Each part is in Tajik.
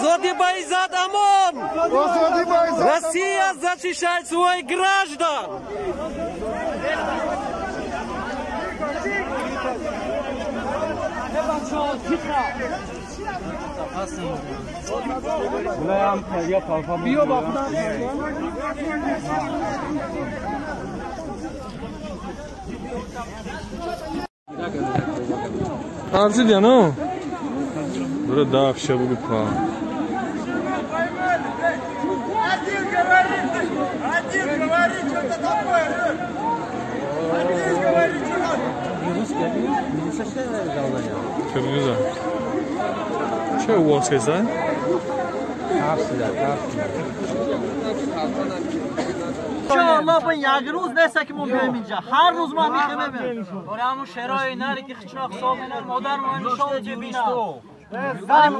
Озоди ба Иззат Амон! Россия защищает своих граждан! Арзидя, ну? Бро, да, все буду па. Один говорит, что-то такое. Один говорит, что-то. Киргиза. Че у вас есть, а? иншоаллоҳ ба як рӯз нест ки мо биёем инҷа, ҳар рӯз мо мехемем. Орамо шерои нари ки хичноқ сомена модар мо нишон ҷебина.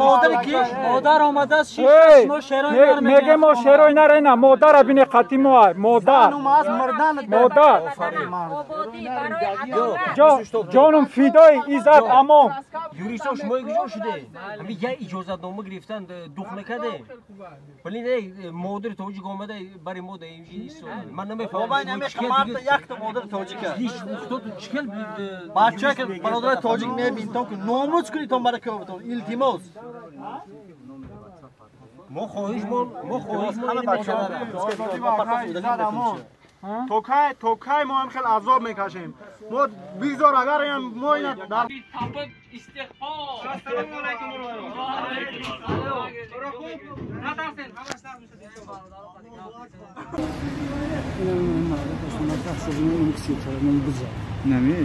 Модар ки? Модар омадааст шиш мо шерои нар меге мо шерои нар ина модара бине қати мо модар. Модар. Ҷонум фидои Иззат Амон. Юристо шумо куҷо шуде? Ҳами я иҷозатнома гирифтан дух накаде. Блин, эй модари тоҷик омада бари мо да инҷо. Ман намефаҳмам. Бобо намехоҳам якта модари тоҷик. Чикел бача ки бародари тоҷик мебинтон ки номус кунитон барои кобтон. Илтимос. Мо хоҳишмон, мо хоҳишмон то кай мо ҳам хел азоб мекашем. Мо бигзор агар мо ина дар истиғфор. Ассалому алайкум ва алайкум ассалом. Натарсен, ҳамаш нағз мешад иншоаллоҳ. Нами?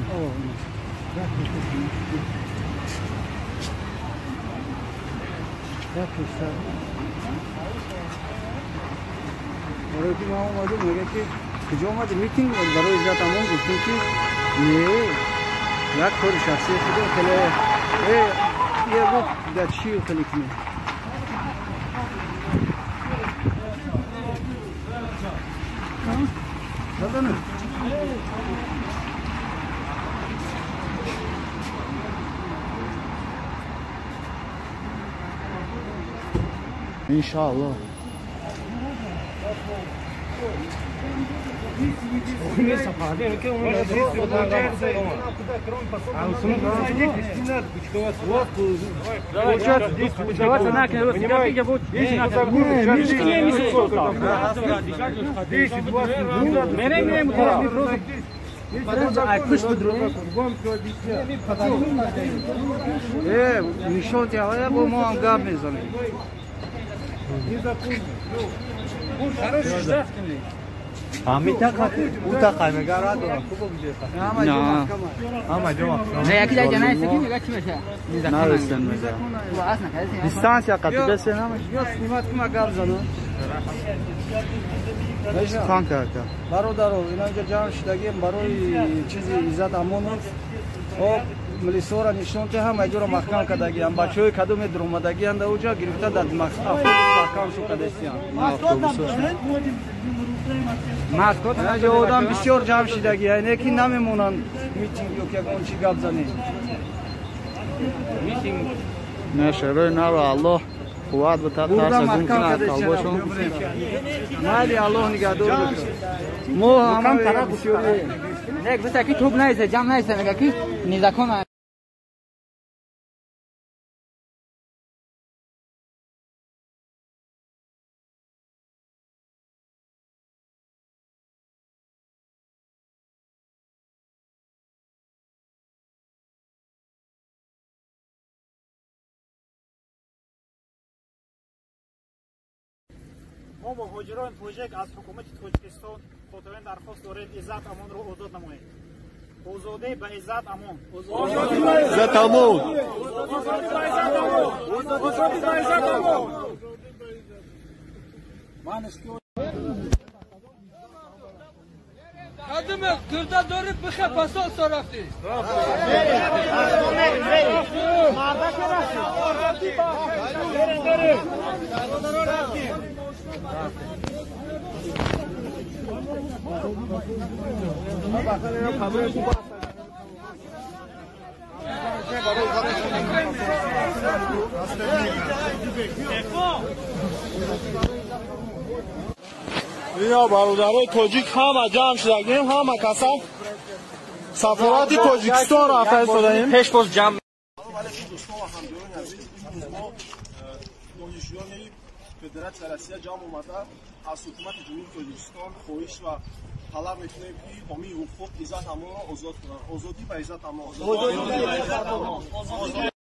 Барои ки ма омадем, мега ки куҷо омадем, митинг барои Иззат Амон гуфтем ки не, як кори шахсии худо хеле я гуфт да чӣ хеле кунем. Иншаллоҳ. Нишон тиҳая бо мо ҳам гап мезанем. Дистанция қатидасе намаш. Снимать кума гап зану. Бародаро, ина инҷа ҷамъ шудагием барои чизи Иззат Амонов. Об милисора нишон те ҳама ҷоро маҳкам кардагиам. Бачаҳои кадоме дуромадагианд уҷа гирифта дар маҳкам шу кардастиям. Инаҷа одам бисёр ҷамъ шудагия, ине ки намемонанд митинг ё ки ягон чи гап занем. Не, шерои наро Аллоҳ қувват битад, тарса гум кунад қалбошон. Майли, Аллоҳ нигаҳдор бошад. Мо ҳама бисёре. Не, гуфта ки туп наиса, ҷамъ наиса, мега ки незакон. Мо муҳоҷирони тоҷик аз ҳукумати Тоҷикистон хотирин дархост дорем Иззат Амонро озод намоед. Озодӣ ба Иззат Амон. Озодӣ ба Иззат Амон. Озодӣ ба Иззат Амон. Озодӣ ба Иззат Амон. Кадиме кирда дори бихе пасол сарафти. Ина бародарои тоҷик ҳама ҷамъ шудагим, ҳама каса сафорати Тоҷикистон рафта истодаем. Пеш боз ҷамъ. Дӯстон ва ҳамдиёрони азиз, имрӯз мо донишҷӯёни Федератсияи Россия ҷамъ омада аз ҳукумати Ҷумҳурии Тоҷикистон хоҳиш ва талаб мекунем, ки ҳомии ҳуқуқ Иззат Амонро озод кунанд. Озодӣ ба Иззат Амон!